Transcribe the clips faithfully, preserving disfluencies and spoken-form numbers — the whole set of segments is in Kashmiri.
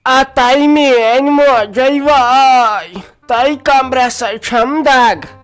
آ تۄہہِ میٲنۍ موجے واے، تۄہہِ کمرس چھم دگ۔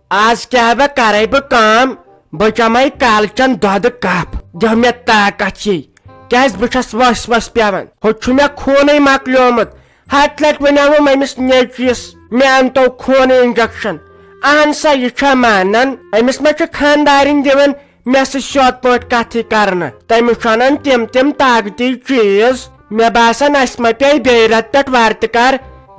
آز کیٛاہ بہٕ کرے بہٕ کٲم، بہٕ چمے کالچن دۄدٕ کپ، دِ مےٚ طاقت یی، کیٛازِ بہٕ چھس ؤسۍ ؤسۍ پٮ۪وان۔ ہُہ چھُ مےٚ خوٗنٕے مۄکلیومُت۔ ہتہِ لٹہِ ونیوم أمِس نیٚچوِس، مےٚ انتو خوٗنہٕ انجیکشن۔ اہن سا، یہِ چھا مانان؟ أمِس ما چھِ خاندارِنۍ دِوان مےٚ سۭتۍ سیوٚد پٲٹھۍ کتھٕے کرنہٕ؟ تٔمِس چھُ انان تِم تِم طاقتی چیٖز۔ مےٚ باسان، اسہِ ما پیٚیہِ بیٚیہِ رٮ۪تہٕ پٮ۪ٹھ وارٕ تہِ کار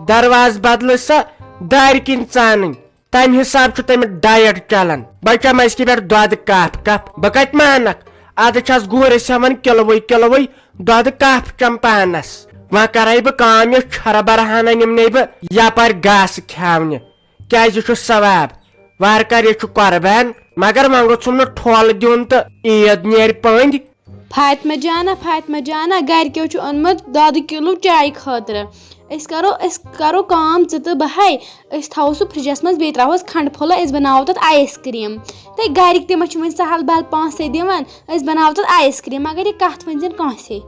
دروازٕ بدلہٕ سا دارِ کِنۍ ژانٕنۍ۔ تمہِ حساب چھُ تٔمِس ڈایٹ چلان۔ بہٕ چمہٕ أزکہِ پٮ۪ٹھ دۄدٕ کپ کپ۔ بہٕ کتہِ مانکھ؟ ادٕ چھس گوٗرِس ہٮ۪وان کِلوٕے کِلوٕے دۄدٕ کپ چم پانس۔ وۄنۍ کرے بہٕ کٲم، یہِ چھۄرٕ برہانہ نِمنے بہٕ یپارۍ گاسہٕ کھیاونہِ، کیازِ یہِ چھُ ثواب۔ وارٕ کارٕ یہِ چھُ قۄربان، مگر وۄنۍ گوٚژھُم نہٕ ٹھۄل دیُن تہٕ عیٖد نیرِ پٔنٛدۍ۔ فاطمہ جانہ، فاطمہ جانہ، گرِکیو چھُ اوٚنمُت دۄدٕ کِلوٗ چایہِ خٲطرٕ۔ أسۍ کرو، أسۍ کرو کٲم، ژٕ تہٕ بہٕ ہے، أسۍ تھاوو سُہ فرجس منٛز، بیٚیہِ ترٛاوہوس کھنٛڈٕ پھوٚلہ، أسۍ بناوو تتھ آیس کریم۔ تہٕ گرِکۍ تہِ ما چھِ وۄنۍ سہل بہل پونٛسے دِوان، أسۍ بناوو تتھ آیس کریم، مگر یہِ کتھ ؤنۍ زٮ۪ن کٲنٛسے۔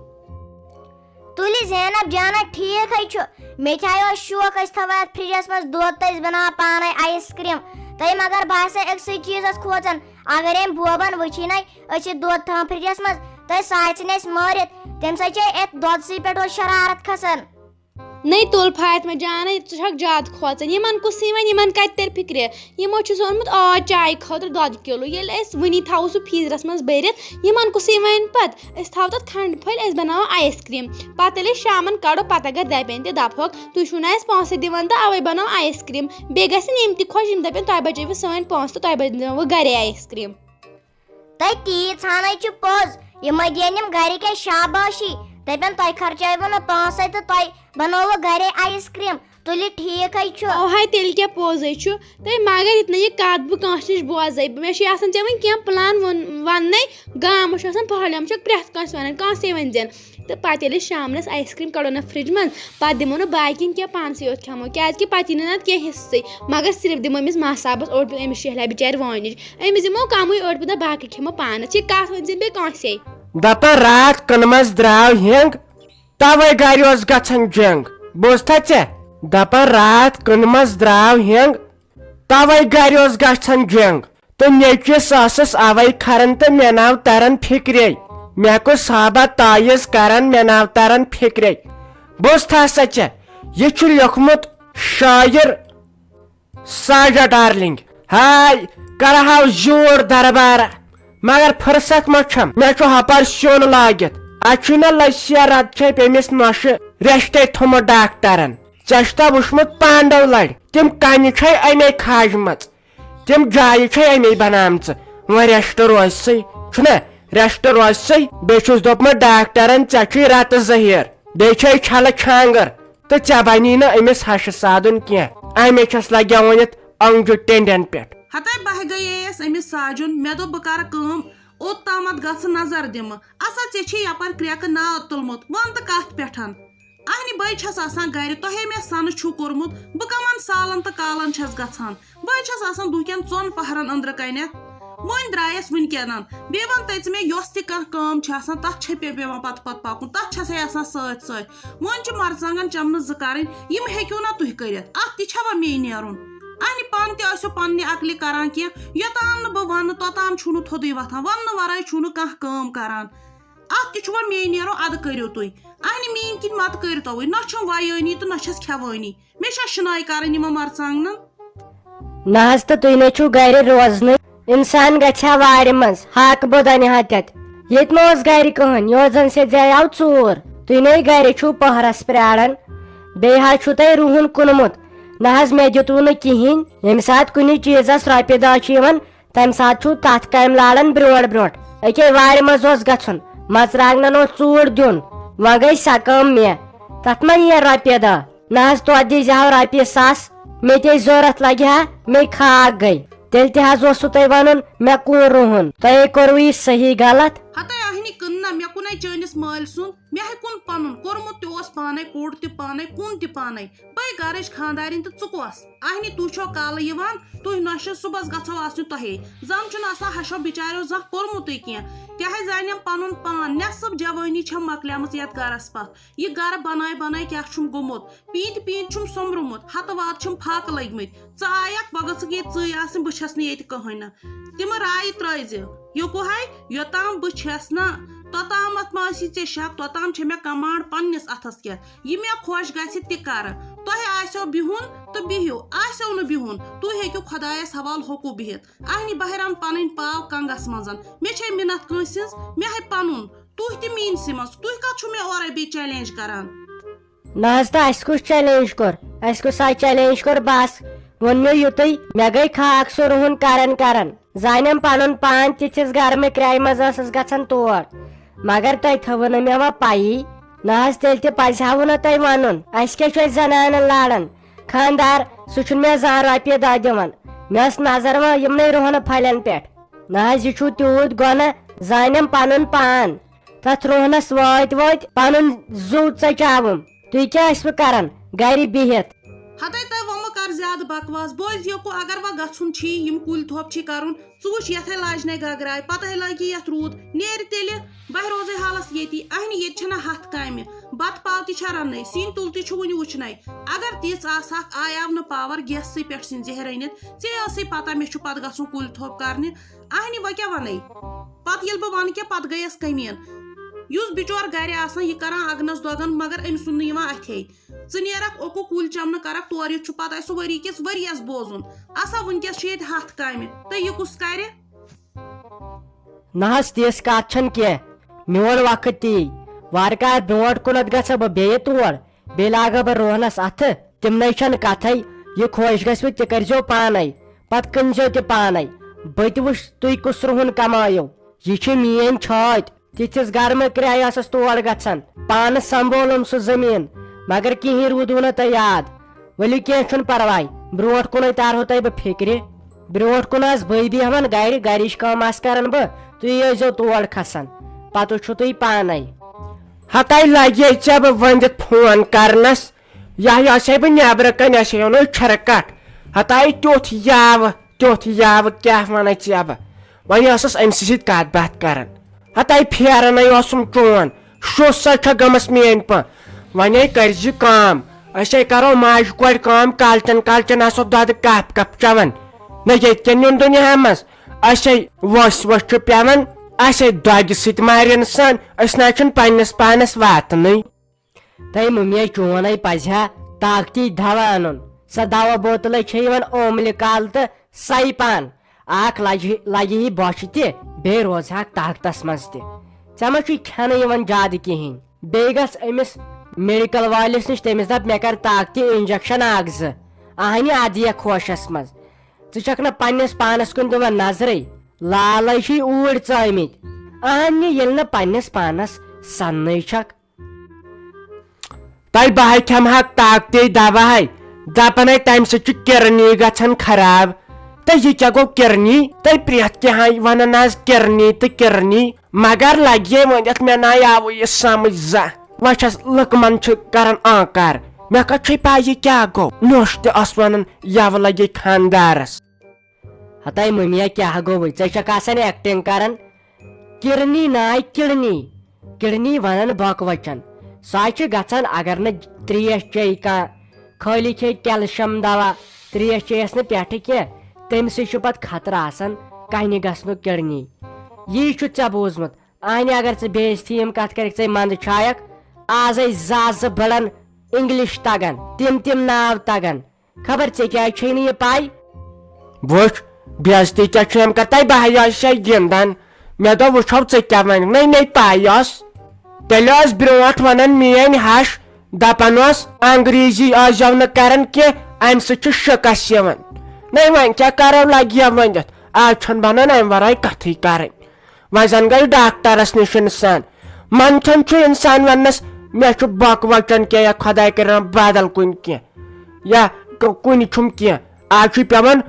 تُلہِ زینب جانہ، ٹھیٖک ہے چھُ، مےٚ تہِ ہے اوس شوق، أسۍ تھاوو یتھ فرجس منٛز دۄد تہٕ أسۍ بناوو پانے آیس کریم۔ تۄہہِ مگر باسیو أکسٕے چیٖزس کھوژان، اگر أمۍ بوبن وٕچھی نے، أسۍ چھِ دۄد تھاوان فرجس منٛز، تہٕ سُہ آژِ نہٕ اَسہِ مٲرِتھ۔ تٔمۍ سۭتۍ چھِ اَتھ دۄدسٕے پٮ۪ٹھ اورٕ شرارت کھسان۔ نٔے تُل فاطمہ جانٕے، ژٕ چھکھ زیادٕ کھوژان۔ یِمن کُس یِوان، یِمن کتہِ ترِ فِکرِ؟ یِمو چھُ سُہ اوٚنمُت آز چایہِ خٲطرٕ دۄدٕ کِلوٗ۔ ییٚلہِ أسۍ وٕنی تھاوو سُہ freezer-س منٛز بٔرِتھ، یِمن کُس یِوان پتہٕ؟ أسۍ تھاوو تتھ کھنٛڈٕ پھٔلۍ، أسۍ بناوو آیس کریم۔ پتہٕ ییٚلہِ أسۍ شامن کڑو، پتہٕ اگر دپن تہِ دپہوکھ، تُہۍ چھِو نہٕ اَسہِ پونٛسہٕ دِوان تہٕ اوے بناو آیس کریم۔ بیٚیہِ گژھن یِم تہِ خۄش، یِم دپن، تۄہہِ بچٲوٕ سٲنۍ پونٛسہٕ تہٕ تۄہہِ بنٲوٕ گرے آیس کریم۔ تۄہہِ تیٖژ ہنٕے چھِ پوٚز، یِمے دِین یِم گرِکۍ اَسہِ شاباشی، دپن، تۄہہِ خرچٲوٕ نہٕ پونٛسے تہٕ تۄہہِ بنووٕ گرے آیس کریم۔ تُلہِ، ٹھیٖک ہے چھُ۔ اوہاے، تیٚلہِ کیٛاہ پوٚزے چھُ؟ تہٕ مگر ییٚتہِ نہٕ یہِ کتھ بہٕ کٲنٛسہِ نِش بوزے، مےٚ چھُ آسان ژےٚ وۄنۍ کینٛہہ plan ووٚن-، وننَے۔ گامس چھُ آسان پہلم، چھُ پرٛٮ۪تھ کٲنٛسہِ ونان، کٲنٛسے ؤنۍ زٮ۪ن۔ تہٕ پتہٕ ییٚلہِ أسۍ شامنس آیس کریم کڑو نہ فرج منٛز، پتہٕ دِمو نہٕ باقین کینٛہہ، پانسٕے یوت کھٮ۪مو، کیازِ کہِ پتہٕ یی نہٕ نتہٕ کینٛہہ حصسٕے، مگر صرف دِمو أمِس ماس صاحبس اوٚڑ پیوٗنٛت، أمِس شیہلہِ بچارِ وٲنِج، أمِس دِمو کمٕے اوٚڑ پیوٗنٛت، باقٕے کھٮ۪مو پانس۔ یہِ کتھ ؤنۍ زٮ۪ن بیٚیہِ کٲنٛسے۔ دپان راتھ کٕنہٕ منٛز درٛاو ہینٛگ، توے گرِ اوس گژھان جنگ۔ بوزتھا ژےٚ؟ دپان راتھ کٕنہٕ منٛز درٛاو ہینٛگ، توے گرِ اوس گژھان جنگ۔ تہٕ نیٚچوِس ٲسٕس اوے کھران تہٕ مےٚ ناو تران فکرے۔ مےٚ کُس صحابہ تعویذ کران، مےٚ ناو تران فکرے۔ بوزتھا سا ژےٚ، یہِ چھُ لیوٚکھمُت شٲعر ساجہ ڈارلنگ۔ ہاے، کرہاو زیوٗٹھ دربار، مگر فرصت ما چھم؟ مےٚ چھُ ہپٲرۍ سیُن لٲگِتھ۔ اَتہِ چھُے نہ لٔسۍ یا رد چھے پیٚمِس نۄشہِ ریشٹے تھوٚمُت ڈاکٹرن۔ ژےٚ چھُتھا وُچھمُت پانڈو لڑِ؟ تِم کنہِ چھے اَمے کھاجمژٕ، تِم جایہِ چھے اَمے بنامژٕ۔ وۄنۍ ریشٹ روزسٕے، چھُنہ؟ ریشٹ روزسٕے۔ بیٚیہِ چھُس دوٚپمُت ڈاکٹرن، ژےٚ چھُے رتہٕ زہیر، بیٚیہِ چھے چھلہٕ چھانگر۔ تہٕ ژےٚ بنی نہٕ أمِس ہشہِ سادُن کینٛہہ۔ أمِس چھس لگیومُت یتھ أنٛگجہِ ٹیٚنٛڈٮ۪ن پٮ۪ٹھ۔ ہتے بہٕ گٔییس أمِس ساجُن، مےٚ دوٚپ بہٕ کرٕ کٲم، اوٚت تامتھ گژھٕ نظر دِمہٕ۔ اسا ژےٚ چھے یپٲرۍ کرٛٮ۪کہٕ ناد تُلمُت، وَن تہٕ کتھ پٮ۪ٹھ؟ اہنہِ بے چھس آسان گرِ، تۄہے مےٚ سنہٕ چھُو کوٚرمُت، بہٕ کمن سالن تہٕ کالن چھس گژھان؟ بہٕ چھس آسان دُہ کٮ۪ن ژۄن پہرن أنٛدرٕ کنٮ۪تھ۔ وۄنۍ درٛایس وٕنکٮ۪نن۔ بیٚیہِ وَن تہٕ ژٕ مےٚ، یۄس تہِ کانٛہہ کٲم چھِ آسان، تَتھ چھے پے-، پٮ۪وان پَتہٕ پَتہٕ پَکُن۔ تَتھ چھَسے آسان سۭتۍ سۭتۍ۔ وۄنۍ چھِ مَرژٕوانٛگَن چَمنہٕ زٕ کَرٕنۍ، یِم ہیٚکِو نا تُہۍ کٔرِتھ؟ اَتھ تہِ چھَوا مے نیرُن؟ اَہنہِ پانہٕ تہِ ٲسِو پنٛنہِ عقلہِ کَران کینٛہہ۔ یوٚتام نہٕ بہٕ وَنہٕ، توٚتام چھُو نہٕ تھوٚدُے وۄتھان۔ وَننہٕ وَرٲے چھُو نہٕ کانٛہہ کٲم کَران۔ اَتھ تہِ چھُوا مے نیرُن؟ اَدٕ کٔرِو تُہۍ۔ اَہنہِ میٛٲنۍ کِنۍ مَتہٕ کٔرۍتوٕے۔ نہ چھَم وَیٲنی تہٕ نہ چھَس کھٮ۪وٲنی۔ مےٚ چھا شِناے کَرٕنۍ یِمَن مَرژٕوانٛگنَن؟ نہ حظ، تہٕ تُہۍ نے چھِو گرِ روزنٕے۔ اِنسان گژھِ ہا وارِ منٛز، ہاکہٕ بوٚد اَنہِ ہا تَتہِ۔ ییٚتہِ ما اوس گرِ کٕہٕنۍ، یورٕ زَن سیٚدِ آو ژوٗر۔ تُہۍ نے گرِ چھِو پٔہرَس پرٛاران۔ بیٚیہِ حظ چھُو تۄہہِ رُہُن کٕنمُت۔ نہ حظ، مےٚ دیُتوٕ نہٕ کِہیٖنۍ۔ ییٚمہِ ساتہٕ کُنہِ چیٖزَس رۄپیہِ دَہ چھِ یِوان، تَمہِ ساتہٕ چھُو تَتھ کامہِ لاران برٛونٛٹھ برٛونٛٹھ۔ أکے وارِ منٛز اوس گژھُن، مَرژٕوانٛگنَن اوس ژوٗر دیُن۔ وۄنۍ گٔے سۄ کٲم مےٚ۔ تَتھ ما یِیَن رۄپیہِ دَہ؟ نہ حظ، توتہِ دیٖزِ ہاو رۄپیہِ ساس، مےٚ تہِ ضوٚرَتھ لَگہِ ہا، مے خاک گٔے۔ تیٚلہِ تہِ حظ اوسوٕ تۄہہِ وَنُن، مےٚ کوٗر رُہُن۔ تۄہے کوٚروٕ یہِ صحیح غلط۔ ہتے اہنہِ کٕننہ، مےٚ کُنے چٲنِس مٲلۍ سُنٛد، مےٚ ہے کُن پَنُن کوٚرمُت تہِ اوس۔ پانے، کوٚٹ تہِ پانے، کُن تہِ پانے۔ بے گرٕچ خانٛدارِنۍ تہٕ ژٕ کۄس؟ اہنہِ تُہۍ چھو کالہٕ یِوان، تُہۍ نۄشہِ صُبحس گژھو آسنہِ تۄہے۔ زن چھُنہٕ آسان ہشو بچاریو زانٛہہ کوٚرمُتُے کینٛہہ۔ تہِ ہے زانٮ۪م پنُن پان، نٮ۪صٕف جوٲنی چھم مۄکلیمٕژ یتھ گرس پتھ۔ یہِ گرٕ بناے بناے کیٛاہ چھُم گوٚمُت؟ پیٖنتہِ پیٖنتہِ چھُم سوٚمرُمُت، ہتہٕ واد چھِم فاقہٕ لٔگۍ مٕتۍ۔ ژٕ آیکھ، وۄنۍ گٔژھٕکھ ییٚتہِ ژٕے آسٕنۍ، بہٕ چھس نہٕ ییٚتہِ کٕہٕنۍ نہٕ۔ تِمہٕ رایہِ ترٲوزِ۔ یوکو ہے، یوٚتام بہٕ چھس نہ، توٚتام مت ما ٲسی ژےٚ شک، توٚتام چھےٚ مےٚ کمانڈ پننِس اتھس کٮ۪تھ۔ یہِ مےٚ خۄش گژھِ تہِ کرٕ۔ تۄہہِ آسیو بِہُن تہٕ بِہِو، آسیو نہٕ بِہُن، تُہۍ ہیٚکِو خۄدایس حوالہٕ ہوٚکُو بِہِتھ۔ اہنہِ بہران پنٕنۍ پاو کنگس منٛزن۔ مےٚ چھے مِنتھ کٲنٛسہِ ہٕنٛز؟ مےٚ ہے پنُن۔ تُہۍ تہِ میٛٲنۍ سِمس، تُہۍ کتھ چھِو مےٚ اورے بیٚیہِ چیلنج کران؟ نہ حظ، تہٕ اسہِ کُس چیلنج کوٚر؟ اسہِ کُس آز چیلنج کوٚر؟ بس ووٚن مےٚ یُتُے، مےٚ گٔے خاک سُہ رُہُن کران کران۔ زانٮ۪م پنُن پان تِژھِس گرمہٕ کرٛایہِ منٛز ٲسٕس گژھان تور، مگر تۄہہِ تھٲوٕو نہٕ مےٚ وۄنۍ پَیی۔ نہ حظ، تیٚلہِ تہِ پزِ ہاوٕ نہٕ تۄہہِ ونُن، اسہِ کیٛاہ چھُ اتہِ زنانن لاران؟ خانٛدار، سُہ چھُنہٕ مےٚ زانٛہہ رۄپیہِ دہ دِوان۔ مےٚ ٲس نظر وۄنۍ یِمنٕے رُہنہٕ پھلٮ۪ن پٮ۪ٹھ۔ نہ حظ، یہِ چھُو تیوٗت گۄناہ، زانٮ۪م پنُن پان۔ تتھ رُہنس وٲتۍ وٲتۍ پنُن زُو ژچاوُم۔ تُہۍ کیٛاہ ٲسوٕ کران گرِ بِہِتھ؟ ہتے تۄہہِ وۄمہٕ کر زیادٕ بکواس۔ بوز یوکو، اگر وۄنۍ گژھُن چھی، یِم کُلۍ تھوپ چھی کرُن، ژٕ وٕچھ یتھے لاجنے گگراے، پتہٕ ہے لگی یتھ روٗد، نیرِ تیٚلہِ۔ بہٕ ہے روزے حالس ییٚتی، اہنہِ ییٚتہِ چھنہ ہتھ کامہِ، بتہٕ پاو تہِ چھا رننے، سِنۍ تُل تہِ چھُ وُنہِ وُچھنے۔ اگر تِژھ آسہٕ ہاکھ، آیاو نہٕ پاور گیسسٕے پٮ۪ٹھ سِنۍ زہرٲنِتھ، ژےٚ ٲسٕے پتہ مےٚ چھُ پتہٕ گژھُن کُلۍ تھوپ کرنہِ۔ اہنہِ وۄنۍ کیٛاہ ونے؟ پتہٕ ییٚلہِ بہٕ ونہٕ کینٛہہ، پتہٕ گٔیس کٔمیٖن۔ یُس بِچور گرِ آسان، یہِ کران اگنس دۄگن، مگر أمۍ سُنٛد نہٕ یِوان اتھے۔ ژٕ نیرکھ اوکُن کُلۍ چمنہٕ کرکھ تورٕ یُتھ چھُ پتہٕ اسہِ سُہ ؤری کِس ؤریَس بوزُن۔ اسا وٕنکیٚس چھُ ییٚتہِ ہتھ کامہِ، تہٕ یہِ کُس کرِ؟ نہ حظ، تِژھ کتھ چھنہٕ کینٛہہ۔ میون وقت تی۔ وارٕ کارٕ برونٛٹھ کُنتھ گژھٕ بہٕ بیٚیہِ تور۔ بیٚیہِ لاگہٕ بہٕ روہنس اتھٕ۔ تِمنٕے چھنہٕ کتھے۔ یہِ خۄش گژھِوٕ تہِ کٔرۍزیو پانے۔ پتہٕ کٕنۍزیو تہِ پانے۔ بہٕ تہِ وٕچھ تُہۍ کُس رُہُن کمٲیِو۔ یہِ چھِ میٲنۍ چھٲتۍ۔ تِژھِس گرمہٕ کرٛایہِ ٲسٕس تور گژھان، پانہٕ سنبھولُم سُہ زٔمیٖن، مگر کِہیٖنۍ روٗدوٕ نہٕ تۄہہِ یاد۔ ؤلِو، کینٛہہ چھُنہٕ پرواے، برونٛٹھ کُنٕے تارہو تۄہہِ بہٕ فِکرِ۔ برونٛٹھ کُن آسہٕ بٕے بیٚہوان گرِ، گرِچ کٲم آسہٕ کران بہٕ، تُہۍ ٲسۍزیو تور کھسان، پتہٕ وٕچھِو تُہۍ پانے۔ ہتاے لگے ژےٚ بہٕ ؤنِتھ فون کرنس، یہِ ہا آسے بہٕ نیبرٕ کنہِ، اسے اوٚنُے چھِرٕ کٹھ۔ ہتاے تیُتھ یاوٕ، تیُتھ یاوٕ، کیٛاہ ونَے ژےٚ بہٕ؟ وۄنۍ ٲسٕس أمۍ سٕے سۭتۍ کتھ باتھ کران۔ ہتاے پھیرنے اوسُم چون، شُس سا چھےٚ گٔمٕژ میٲنۍ پٲنۍ۔ وۄنۍ کٔرۍ زِ کٲم، أسے کرو ماجہِ کورِ کٲم، کالچن کالچن آسو دۄدٕ کپ کپ چٮ۪وان۔ نہ ییٚتہِ کٮ۪ن نیُن دُنیاہس منٛز، أسے ؤسۍ ؤسۍ چھُ پٮ۪وان، أسے دۄگہِ سۭتۍ مارِ انسان، أسۍ نہ حظ چھِنہٕ پننِس پانس واتنٕے۔ تٔمۍ مُمے چون ہے پزِ ہا طاقتی دوا انُن۔ سۄ دوا بوتلے چھے یِوان اوملہِ کال تہٕ سَے پان۔ اکھ لگہِ، لگہِ ہی بۄچھِ تہِ، بیٚیہِ روزِ ہاکھ طاقتس منٛز تہِ۔ ژےٚ ما چھُے کھٮ۪نہٕ یِوان زیادٕ کِہیٖنۍ؟ بیٚیہِ گژھ أمِس میڈیکل وٲلِس نِش، تٔمِس دپ مےٚ کر طاقتی انجیکشن اکھ زٕ۔ اہنہِ ادیہ خوشس منٛز۔ ژٕ چھکھ نہٕ پننِس پانس کُن دِوان نظرے۔ لالے چھِی اوٗرۍ ژٲمٕتۍ۔ اہنہِ ییٚلہِ نہٕ پننِس پانس سننٕے چھکھ۔ تۄہہِ بہٕ ہے کھٮ۪مہٕ ہا طاقتے دوا ہے، دپان ہے تمہِ سۭتۍ چھُ کِرنی گژھان خراب۔ تہٕ یہِ کیٛاہ گوٚو کِرنی؟ تۄہہِ پرٛٮ۪تھ کینٛہہ ہے ونان از کِرنی تہٕ کِرنی، مگر لگہِ ہے ؤنِتھ مےٚ نہ آوٕ یہِ سمجھ زانٛہہ۔ وۄنۍ چھس لُکمن چھِ کران آنکار، مےٚ کتھ چھے پاے یہِ کیٛاہ گوٚو؟ نوٚش تہِ ٲس ونان یوٕ لگے خاندارس۔ ہتاے مُمیا، کیٛاہ گوٚوُے؟ ژےٚ چھکھ آسان ایکٹنگ کران۔ کِرنی ناے کِڑنی، کِڑنی ونان بۄکہٕ وچن۔ سۄ چھِ گژھان اگر نہٕ تریش چیٚیہِ کانٛہہ، خٲلی کھیٚیہِ کیلشیم دوا، تریش چیٚیس نہٕ پٮ۪ٹھٕ کینٛہہ، تٔمۍ سٕے چھُ پتہٕ خطرٕ آسان کنہِ گژھنُک کِڑنی۔ یی چھُ ژےٚ بوٗزمُت، اہنہِ اگر ژٕ بے عزتی یِم کتھ کرکھ، ژے منٛدٕ چھایکھ، آزے زٕ زٕ بٔڑن انگلش تگان، تِم تِم ناو تگان۔ خبر ژےٚ کیٛازِ چھے نہٕ یہِ پَے؟ وٕچھ، بے عزتی کیٛاہ چھُ أمۍ کَران؟ تۄہہِ بہٕ ہا چھَس گِنٛدان۔ مےٚ دوٚپ، وٕچھو ژےٚ کیٛاہ وَنکھ۔ نَے، نَے پَے ٲس۔ تیٚلہِ ٲس برٛونٛٹھ وَنان میٛٲنۍ ہَش، دَپان اوس، انگریزی ٲسۍزیو نہٕ کَران کینٛہہ، اَمہِ سۭتۍ چھُ شِکَس یِوان۔ نَے، وۄنۍ کیٛاہ کَرو، لَگہِ ہا ؤنِتھ۔ آز چھَنہٕ بَنان اَمہِ وَرٲے کَتھٕے کَرٕنۍ۔ وۄنۍ زن گژھِ ڈاکٹرس نِش انسان۔ منتھن چھُ انسان وننس، مےٚ چھُ بۄکہٕ وچن کینٛہہ یا خۄداے کٔرِنۍ بدل کُنہِ کینٛہہ یا ک-، کُنہِ چھُم کینٛہہ۔ آز چھُ پٮ۪وان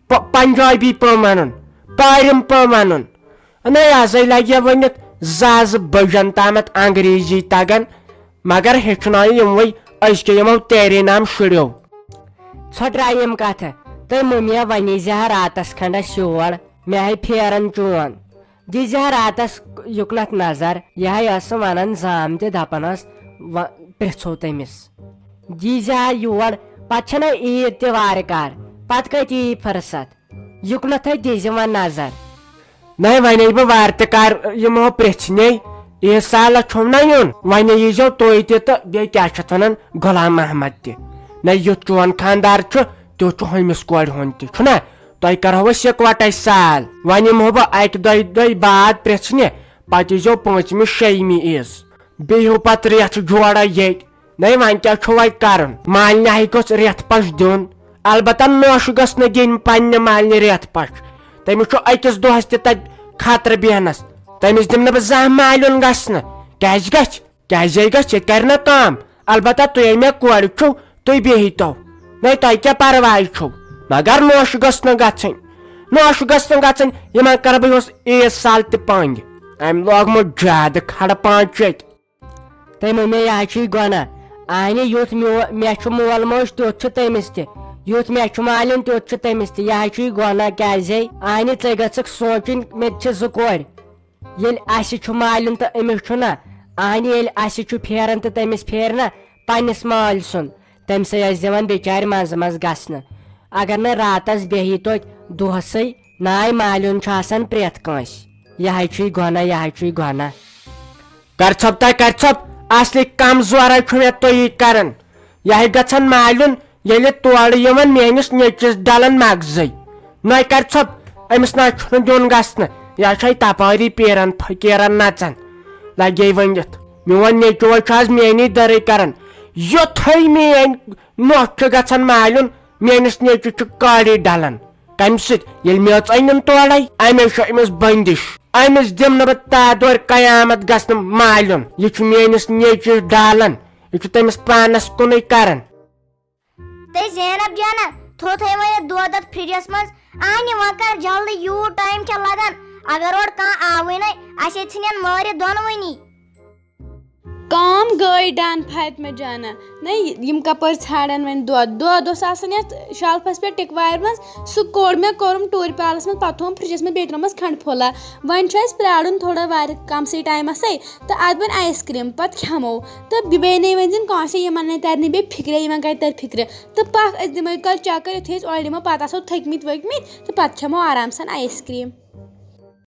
پ-، پنجابی پٲٹھۍ ونُن، پارِم پٲٹھۍ ونُن۔ نَے، ازے لگہِ ؤنِتھ زٕ زٕ بجن تامتھ انگریزی تگان۔ مگر ہیٚچھنٲیِو یِموٕے أزکہِ یِمو تیرے نام شُریو۔ ژھۄٹرایہِ یِم کتھٕ۔ تہٕ مُمیا، وۄنۍ یی زِ ہا راتس کھنڈس یور، مےٚ ہے پھیران چون۔ دی زِ ہا راتس یُکنتھ نظر، یہِ ہے ٲسٕم ونان زام تہِ دپان ٲس، و-، پرژھو تٔمِس۔ دی زِ ہا یور، پتہٕ چھنہ عیٖد تہِ وارٕ کار، پتہٕ کتہِ یی فرصت؟ یُکنتھے دی زِ وۄنۍ نظر۔ نَے وۄنۍ یی بہٕ وارٕ تہِ کار یِمو پرژھنے، عیٖد سالہ چھُم نہ یُن، وۄنۍ ییٖزیو تُہۍ تہِ تہٕ بیٚیہِ کیٛاہ چھِ اتھ ونان غلام محمد تہِ۔ نَے یُتھ چون خاندار چھُ، تیُتھ چھُ ہُمِس کورِ ہُنٛد تہِ، چھُنہ؟ تۄہہِ کرہو أسۍ یکوٹے سال۔ وۄنۍ یِمہو بہٕ اکہِ دۄیہِ دۄہہِ بعد پرژھنہِ، پتہٕ ییٖزیو پٲنٛژمہِ شیٚیمہِ عیٖز۔ بیٚیہِ ہیوٗ پتہٕ رٮ۪تھ جوڑا ییٚتہِ۔ نَے وۄنۍ کیٛاہ چھُ وۄنۍ کرُن؟ مالنہِ ہے گوٚژھ رٮ۪تھ پش دیُن۔ البتہ نوشہِ گٔژھ نہٕ دِنۍ پننہِ مالنہِ رٮ۪تھ پش۔ تٔمِس چھُ أکِس دۄہس تہِ تتہِ خطرٕ بیہنس۔ تٔمِس دِمہٕ نہٕ بہٕ زانٛہہ مالیُن گژھنہٕ۔ کیٛازِ گژھِ؟ کیٛازِ ہے گژھِ؟ ییٚتہِ کرِ نہ کٲم۔ البتہ تُہۍ ہے مےٚ کورِ چھِو، تُہۍ بیٚہی تو۔ نَے تۄہہِ کیٛاہ پرواے چھُو؟ مگر نوشہِ گٔژھ نہٕ گژھٕنۍ۔ نوشہِ گٔژھ نہٕ گژھٕنۍ۔ یِمن کرٕ بہٕ یُہُس عیٖد سال تہِ پنٛگہِ۔ أمۍ لوگمُت زیادٕ کھڑٕ پانٛژھ چیٚتۍ۔ تٔمۍ ووٚن مےٚ، یہِ حظ چھُے گۄناہ۔ اہنہِ، یُتھ میو-، مےٚ چھُ مول موج، تیُتھ چھُ تٔمِس تہِ۔ یُتھ مےٚ چھُ مالیُن، تیُتھ چھُ تٔمِس تہِ۔ یہِ حظ چھُے گۄناہ، کیٛازِ؟ اہنہِ، ژےٚ گٔژھکھ سونٛچُن، مےٚ تہِ چھِ زٕ کورِ۔ ییٚلہِ اَسہِ چھُ مالیُن تہٕ أمِس چھُنہ، اہنہِ، ییٚلہِ اَسہِ چھُ پھیران تہٕ تٔمِس پھیرِ نہ پنٛنِس مٲلۍ سُنٛد، تٔمۍ سٕے ٲسۍ دِوان بِچارِ منٛزٕ منٛزٕ گژھنہٕ۔ اگر نہٕ راتس بیٚہی توتہِ دۄہسٕے، ناے مالیُن چھُ آسان پرٛٮ۪تھ کٲنٛسہِ۔ یہِ حظ چھُے گۄناہ، یہِ حظ چھُے گۄناہ۔ کر ژھۄپ تہ کر ژھۄپ، اصلی کمزورے چھُ مےٚ تُہی کران۔ یہِ ہے گژھن مالیُن، ییٚلہِ تورٕ یِوان میٲنِس نیٚچوِس ڈلان مغزٕے۔ نَے کر ژھۄپ، أمِس نہ چھُنہٕ دیُن گژھنہٕ، یہِ چھے تپٲری پیرن فقیرن نژان۔ لگے ؤنِتھ، میون نیٚچوے چھُ آز میٲنی دٔرٕے کران۔ یُتھے میٲنۍ نۄکھ چھُ گژھان مالیُن، میٲنِس نیٚچوِس چھُ کاڑی ڈلان۔ کمہِ سۭتۍ؟ ییٚلہِ میٚژ أنِن تورے، امے چھُ أمِس بندش۔ أمِس دِمہٕ نہٕ بہٕ تادورِ قیامت گژھنہٕ مالیُن۔ یہِ چھُ میٲنِس نیٚچوِس ڈالان، یہِ چھُ تٔمِس پانس کُنُے کران۔ تہٕ زینب جانہ، تھوٚو تھٲے وۄنۍ یہِ دۄد اتھ فرجس منٛز۔ اہنہِ، وۄنۍ کر جلدی، یوٗت ٹایم چھا لگان؟ اگر اورٕ کانٛہہ آوٕے نَے، اسے ژھٕنن مٲرِتھ دۄنوٕنی۔ کٲم گٔے ڈن فاطمہ جانہ۔ نَے، یِم کپٲرۍ ژھانڈن وۄنۍ دۄد؟ دۄد اوس آسان یتھ شلفس پٮ۪ٹھ ٹِکوارِ منٛز، سُہ کوٚڑ مےٚ، کوٚرُم ٹوٗرِ پیالس منٛز، پتہٕ تھوٚوُم فرجس منٛز، بیٚیہِ ترٛوومس کھنڈٕ پھوٚلہ۔ وۄنۍ چھُ اسہِ پرارُن تھوڑا واریاہ کمسٕے ٹایمسٕے، تہٕ اتھ بنہِ آیس کریم، پتہٕ کھٮ۪مو۔ تہٕ بیٚیہِ نے ؤنۍ زن کٲنٛسے، یِمن نے ترِ نہٕ بیٚیہِ فکرے، یِمن کتہِ ترِ فکرِ۔ تہٕ پکھ، أسۍ دِمو یہِ کر چکر، یُتھُے أسۍ اورٕ یِمو، پتہٕ آسو تھٔکۍ مٕتۍ ؤکۍ مٕتۍ، تہٕ پتہٕ کھٮ۪مو آرام سان آیس کریم۔